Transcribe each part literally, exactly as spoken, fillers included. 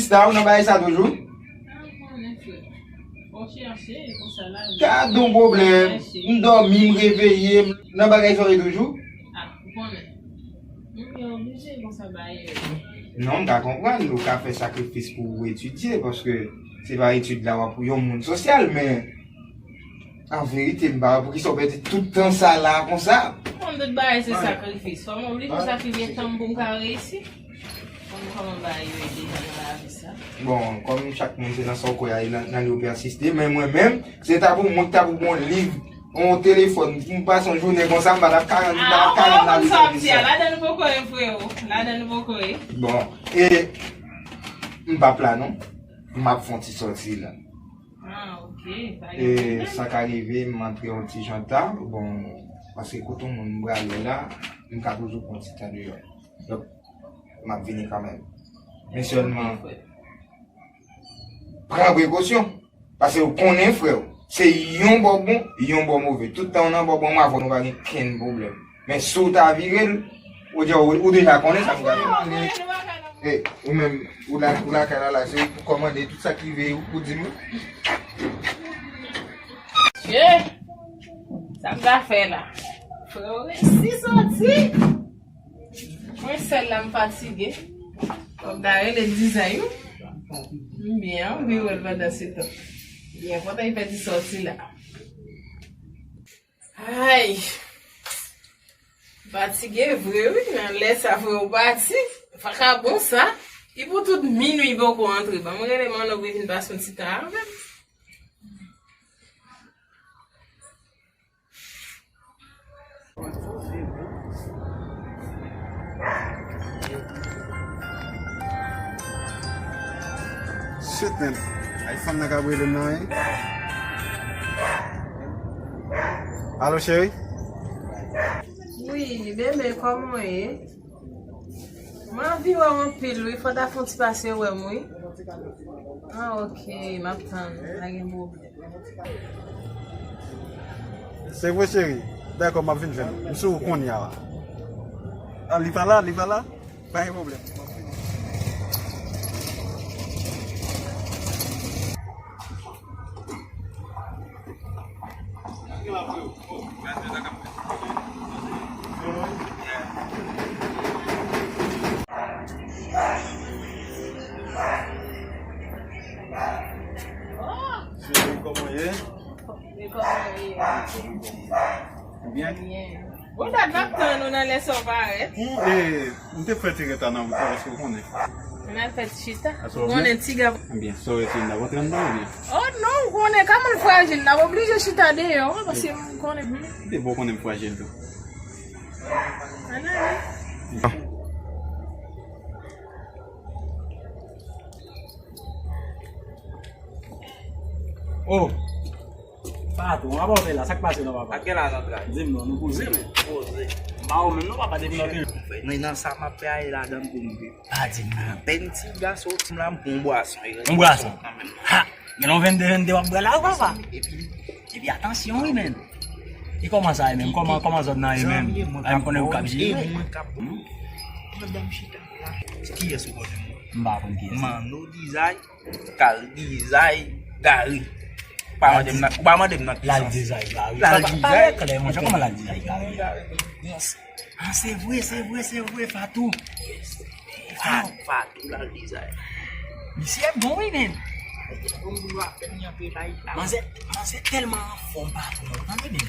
Sa ou nan bagay sa toujou? Gad yon pwoblèm. M dòmi, m reveye, m nan bagay sa yo toujou. Non, m ka konprann, ou ka fè sakrifis pou ou etidye, paske se pa etid la w ap yon moun sosyal, men an verite, m pa wè poukisa w pèdi tout tan sa la konsa. Kòm tout bagay se sakrifis, fò m oblije sakrifiye tan m pou m ka reyisi. Kòm kòman bagay yo ye deja nan lavi sa. Bon, kòm chak moun se nan sa w kwè a, e nan, nan li w persiste, men mwen menm, se ta pou mwen ki ta pou pran yon liv, yon telefòn, pou m pase yon jounen konsa, m pa t ap ka rann, m pa t ap ka rann lavi sa konsa. Ladan nou poko ye, frewo. Ladan nou poko ye. Bon, e m p ap la non. M ap fè yon ti sòti la. Ah, ok. Pa gen pwoblèm. E sa ka rive, m antre yon ti jan ta, bon, paske kote yon moun m prale la, m ka toujou pran ti tan deyò. Donk, m ap vini kanmenm. Men sèlman, pran prekosyon. Paske ou konnen, frè w, se yon bò bon, yon bò move. Tout tan w nan bò bon, mwen avè w, nou pa gen kenn pwoblèm. Men si w ta vire l, ou di, ou, ou deja konnen sa m prale. E, ou menm, ou la, ou lakay la, la, se ou pou kòmande tout sa ki rive ou, ou di m wi. Dye! Sa m ta fè la? Frè w resi sòti. Mwen sèl la m fatige. Fòk ta rele dizay wi. M byen anvi wè l pandan se tan. Li enpòtan li pèdi sòti la. Ay! Fatige vre wi, nan lè sa vre ou pati. Vakabon sa. Li pou tout minwi poko antre. Ban m rele manno pou vin pase yon ti tan avè m. Shit, man. Ay, fanm nan k ap rele m nan, wi. Alo, cheri? Wi, bebe, kòman w ye? Mwen anvi wè w anpil, wi. Fò w ta fè yon ti pase wè m, wi. Ah, ok, m ap tann. Pa gen pwoblèm. Se vre, cheri. Dakò, m ap vin jwenn ou. M sou ou kounye a la. Ah, li pa la, li pa la? Pa gen pwoblèm. Cheri, kòman w ye? Byen? Byen. Bon, dat m ap tann ou nan lè sa w parèt. Hm, e, m te fè ti reta nan wout la, paske w konnen. N al fè ti chita. Ou konnen ti gab. Byen, sa w rete n ap antre anndan oubyen? Oh non, ou konnen kòman l frajil, n ap oblije chita deyò, paske ou konnen. Depi w konnen m frajil tou. Ann ale. Oh! Patwon, apa w fè la? Sa k pase non, papa? Pa t gen la zantray. Di m non, nou poze men. Poze. M pa ou menm non, papa, depi lòt. Mwen nan sa m ap fè a, e ladan m pou m viv. Pa di m non. Apèn ti gason ti m la, m pran yon bwason. Yon bwason? Ha! Gen yon vennde vennde w ap bwè la, wi, papa. Epi, epi atansyon, wi, men. E kòman sa ye menm? Kòman, kòman zòn nan ye menm? Ay, m konnen ou k ap jere. E mwen k ap. Pandan m chita la. Kiyès ou konnen? M pa konn kiyès. Manno Dizay. Kal Dizay, Gary. Ou pa mande m nan, ou pa mande m nan ki sans. Lal Dizay, Gary. Lal Dizay. Pale klè, monchè, kòman Lal Dizay, Gary? Yes. Ah, se vre, se vre, se vre, Fatou. Yes. Fatou, Fatou, Lal Dizay. Misye bon, wi, men. Manzè, manzè tèlman anfòm, patwon, tande, men.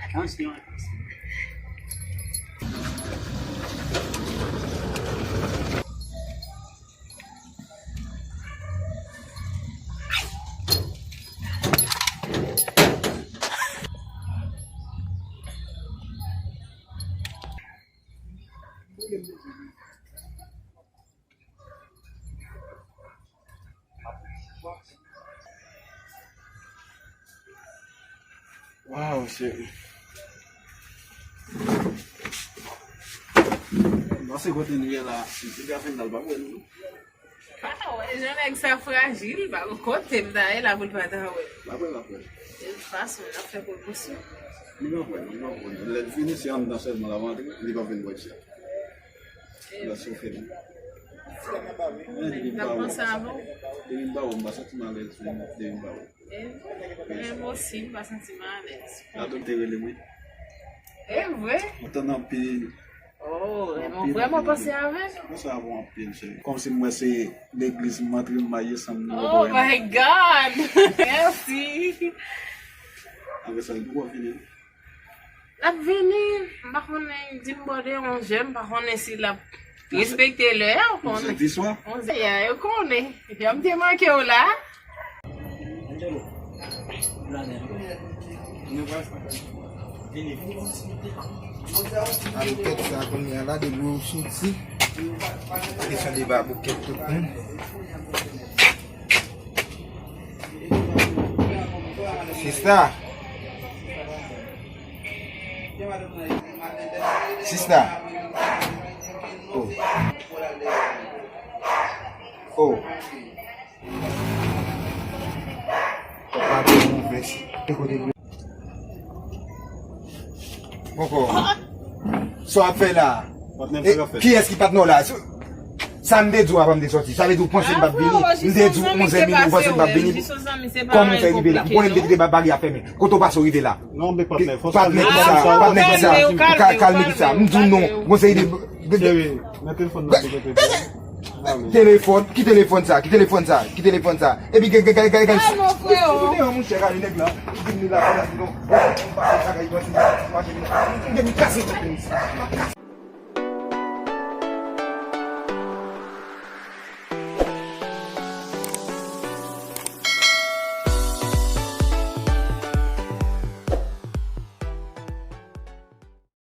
Atansyon, atansyon. Waw, cheri. Bon, se kote nou ye la, si ti ka fin dal pa wè nou. Pa wè jan nèg sa frajil, pa gon kote m ta ye la pou l pa ta wè. L ap wè, l ap wè. De tout fason, l ap fè pwomosyon. Li p ap wè, li p ap wè. Lè l vini, se anndan sèlman l ap antre, li p ap vin bò isit. L ap soufri. Li vin pa wè. Li vin pa wè, m pa santi m alèz depi m pa wè. E, mwen osi, m pa santi m alèz. Tato te rele m, wi. E vre? Mwen tann anpil. Oh, mwen vrèman panse avè l. Mwen sa bon anpil, cheri. Kòmsi m wè se legliz m antre, m maye san m. Oh my God! Mèsi. Apre sa, li poko vini. L ap vini, m pa konnen, di m bò de onz è, m pa konnen si l ap respekte lè a, ou konnen. Onz è di swa? Onz è, ya, yo konnen. Jan m te manke w la. A boukèt sa kounye a la, depi w soti, kesyon de ba boukèt tout moun. Sista. Sista. Oh. Oh. Papa te ouvè si. Te kote l. Poko. Sa w ap fè la? Patnè m, e, sa w ap fè? Kiyès ki patnè w la? Sa m te di w avan m te sòti. Sa vle di w panse m p ap vini? M te di w onz è minit, ou panse m p ap vini? Kòman w fè rive la? M konnen m te kite ba-, baryè a fèmen. Kote w pase w rive la? Non, men patnè, fò w kalme. Patnè kisa? Patnè kisa? Ou ka kalme kisa? M di w non. Gon seri de, de, de. Cheri, men telefòn nan pou kote. Telefòn? Ki telefòn sa? Ki telefòn sa? Ki telefòn sa? Epi gen, gen, gen, gen, gen. Ah non, freo. Monchè, gade nèg la. Li vin la, non. Bon, m pase sa, gade, mache, mache, vin. M kase tèt li.